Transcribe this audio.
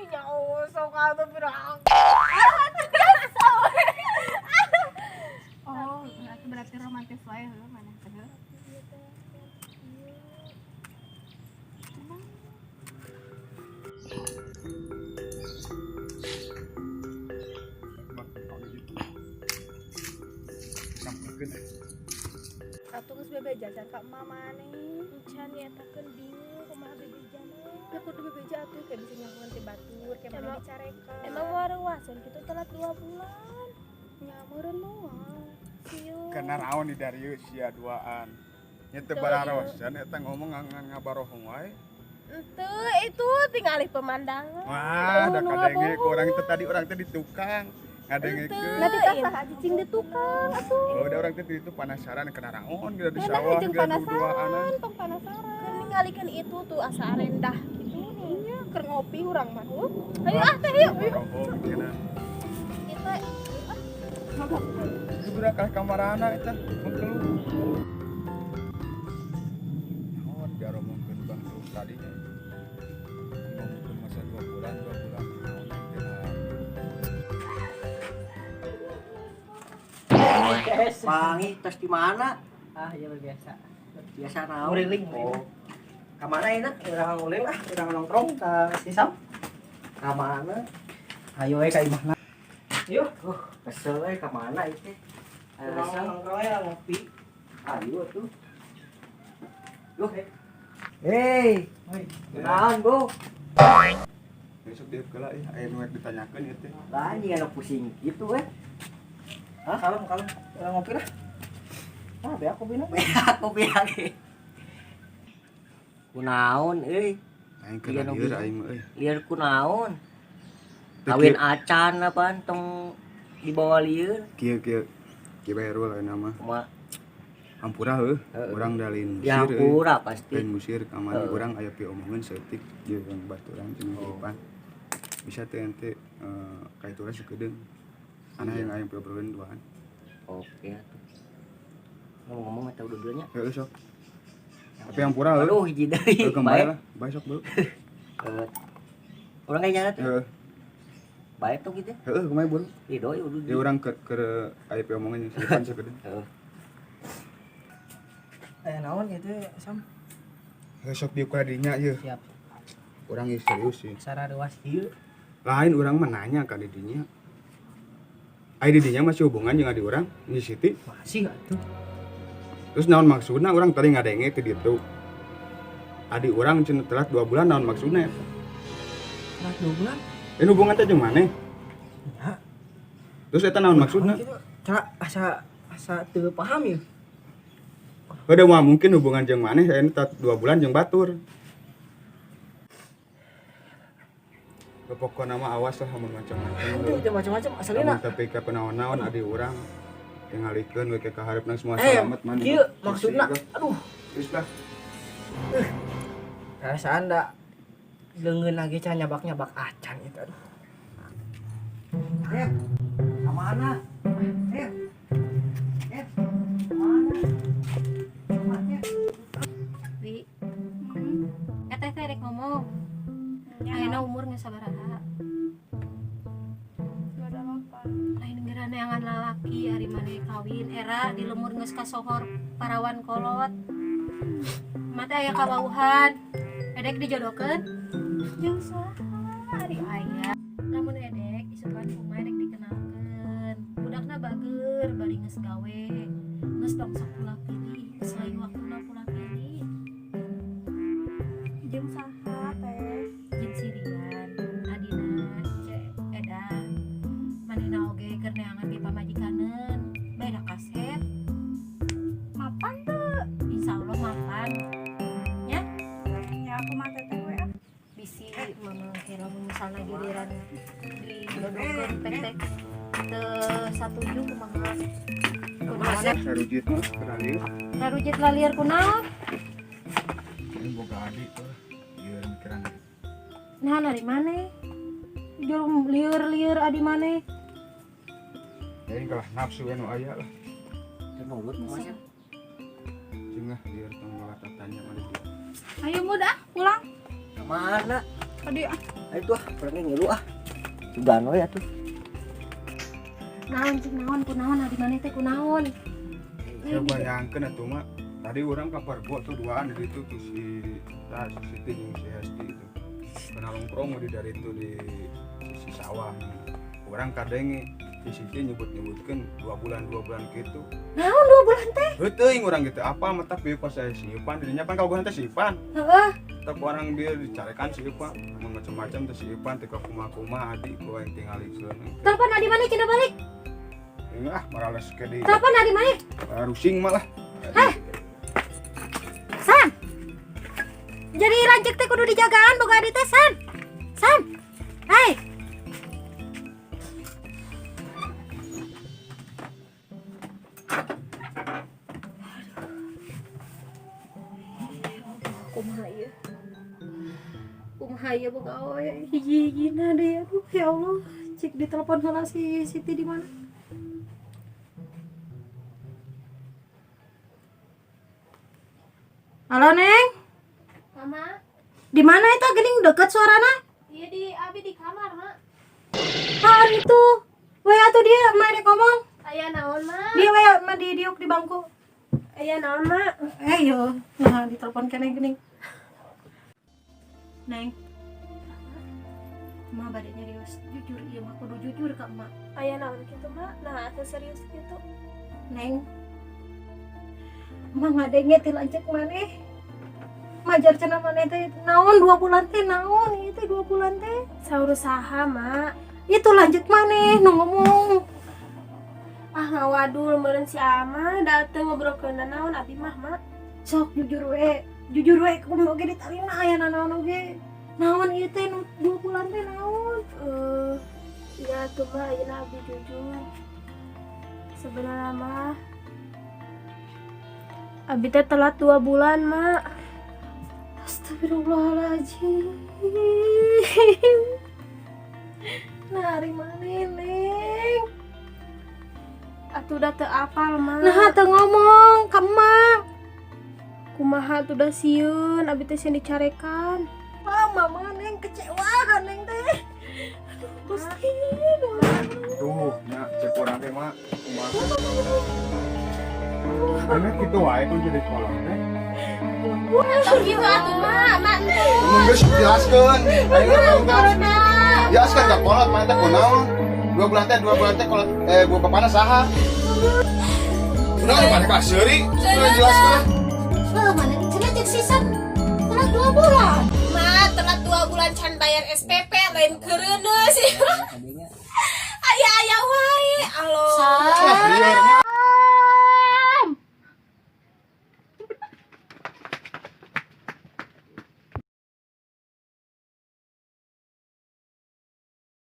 Nya sok atuh pirang. Oh, berarti berarti romantis wae heuh maneh teh heuh. Atuh geus bebeja can ka emak maneh. Encan ya takeun bingung kumaha bebeja mah. Ya kudu bebeja atuh kayak bisa nyahuan ti batur, kayak mana dicarekan. Emang waruasan kitu telat 2 bulan. Nya meureun moal. Sieun. Karena raon di Darius sia duaan. Nya teu bararosan eta ngomong ngabarohong wae. Ente itu tingali pemandangan. Wah, da kadenge ku urang teh tadi urang teh di tukang. Ngadengekeun. Nanti teh saha cicing di tukang atuh. Oh, da urang teh di ditu penasaran kana raon geura di Nah, sawah jeung geura duaan. Penasaran, tong penasaran. Keur ningalikeun itu tuh asa rendah gitu nih. Iya, keur ngopi urang mah. Ayo ah teh yuk. Barohong cenah. Kita Itu budak kalah kamarana eta mengkeluh. Naon diaromongkeun Bang Terus tadi nya. Ngomongkeun masa 2 bulan, 2 bulan naon teh. Pangi tos di mana? Ah, iya biasa. Biasa naon? Nguriling. Oh. Ka mana enak? Urang nguling ah, urang nongkrong ka Sisam. Ka mana? Ayo we ka imahna. Yuk, Kesel we ka mana ieu teh? urang Kesel. nongkrong we ngopi. Ayo atuh. Yuh. Hei, Woi, naon, Bu? Besok dia keula ih aya nu rek ditanyakeun ieu teh. Lah anjing anu pusing gitu we. Hah? Kalem, kalem. Urang ngopi lah. Ah, beak kopi na. Beak kopi lagi. Kunaon euy? Aing keur Iya, nu lieur bingung. aing mah euy. Lieur kunaon? Teu Kawin acan apaan tong dibawa lieur? Kieu kieu. Kieu bae rul ayeuna mah. Kumaha? Hampura heuh. Heeh. Urang da lain Ya musir euy. hampura pasti. Lain musir ka mana Heeh. urang aya piomongeun saeutik jeung baturan jeung Oh. hidupan. Bisa teh ente ka itu sakedeung. Ana yang aya piobrolin duaan. Oke atuh. Ngomong-ngomong eta udah dulunya. Heuh sok. Tapi hampura heuh. Aduh, hiji deui. Heuh kembali Bae. lah. Bae sok beuh. Heeh. Urang kayak nyana tuh. Heeh. Bae tuh gitu. Heeh kumaha buru. Ih, doi udah. Ya urang keur aya piomongan jeung saeutik sakedeung. Heeh. Eh, naon ieu teh, Sam? Heuh sok dieu ka dinya ieu. Siap. Urang ieu serius sih. Sara reuas ieu. Lain urang mah nanya ka didinya. Aya didinya masih hubungan jeung adi urang, jeung Siti. Masih atuh. Terus naon maksudna urang tadi ngadenge ti ditu. Adi urang cenah telat 2 bulan naon maksudna eta? Telat 2 bulan? Ini hubungan teh jeung maneh? Ya. Terus eta naon maksudna? Gitu, cara asa teu paham ieu. Heuh mah mungkin hubungan jeung maneh aya telat 2 bulan jeung batur. Pokokna mah awas lah mun macam-macam. Itu teu macam-macam asalina. Lamun tapi ka naon-naon adi urang tingalikeun we ka hareupeuna semua Eh, selamat maneh. kieu maksudna. Aduh, Geus lah. perasaan da leungeun lagi can nyabak-nyabak acan itu aduh. Eh, ka mana? Eh. Eh, ka mana? Mana? Wi. Eta teh rek ngomong. Ayeuna umur geus sabaraha? 28. Lain geura neangan lalaki ari maneh kawin era di lemur geus kasohor parawan kolot. Mata aya kabauhan. Edek dijodohkeun jeung saha ari aya. Lamun edek isukan kumaha edek dikenalkeun. Budakna bager bari geus gawe. Geus tong sok pula pilih, geus lain waktuna pula pilih. Jeung saha teh? Jeung si Rian, adina Ce Eda. Manehna oge keur neangan di pamajikaneun. Beda kasep. Mapan teu? Insyaallah mapan. Nya? Ya aku mah teteh we ah. Bisi mama kira misalna giliran dijodohkeun teh teh teu satuju kumaha. Kunaon? Sarujit mah keur lieur. Sarujit lalieur kunaon? Ini boga adik tuh. Lieur mikiran. Nah, dari maneh? Jom lieur-lieur adi maneh. Jadi kalah nafsu anu aya lah. Teu nurut mah Sep. Jeung lah lieur tong malah tanya maneh. Ayo mudah pulang. Ka mana? Tadi ah. Ayo tuh ah, urang ngilu ah. Sugan we atuh. Naon cing naon kunaon adi maneh teh kunaon? Saya bayangkeun atuh mah. Tadi urang ka Pargo tuh duaan di situ tuh si tah si Siti jeung si Hesti itu. Kena nongkrong di dari itu di sisi sawah. Urang kadenge si Siti nyebut-nyebutkeun 2 bulan 2 bulan gitu. Naon 2 bulan teh? Heuh teuing urang gitu apa mah, tapi pas saya si Ipan dirinya pan kabogohan teh si Ipan. Heeh. Tapi orang dia dicarekan si Ipan mun macam-macam teh si Ipan teh kumaha-kumaha adi ku aing tingalikeun. Telepon adi maneh cenah balik. Ah, marales ke di Telepon adi maneh. Rusing malah. San. Jadi lanceuk teh kudu dijagaan boga adi teh, San. San. Hai. Kumaha ieu? Kumaha ieu boga awewe hiji-hijina deui, aduh ya Allah. Cik ditelepon heula si Siti di mana? Halo, Neng. Mama, Di mana itu geuning deket suarana? Iya, di abi di kamar, Mak. Ah, itu. We atuh dia mah rek ngomong. Aya naon, Mak? Dia we mah di diuk di bangku. Aya naon, Mak? Eh yo, nah ditelepon keneh geuning. Neng. Emak bade nyarios jujur ieu mah kudu jujur ka emak. Aya naon kitu, Mak? Nah, atuh serius gitu. Neng. Emak ngadenge ti lanceuk maneh. Majar cenah maneh teh naon 2 bulan teh, naon ieu teh 2 bulan teh? Saur saha, Mak? Itu lanceuk maneh nu ngomong. Ah, ngawadul meureun si Ama dateng ngobrolkeun naon abi mah, Mak. Sok jujur we, jujur we, kumaha oge ditarima aya naon oge. Naon ieu teh nu 2 bulan teh naon? Eh, ya tuh Mak, ayeuna abi jujur. Sebenarnya mah abi teh telat 2 bulan, Mak. Astagfirullahaladzim. Nah, ari maneh, Neng? Atuh udah teu apal, Mak. Nah, teu ngomong ka emak. Kumaha tuh udah sieun, abi teh sieun dicarekan. Wah, mama Neng kecewa Neng teh. Aduh, Gusti. Tuh, nya cek urang teh mah kumaha. Anak kitu wae kun jadi kolot teh. Atau gitu atuh, Mak, Mak. Mun geus jelaskeun. Ayo jelaskeun ka kolot mana teh kunaon. 2 bulan teh kolot eh gua bapana saha? Kunaon mana ka seuri? Kunaon jelaskeun. Lah, mana cenah cek sisan telat 2 bulan. Mak, telat 2 bulan can bayar SPP lain keureuneuh.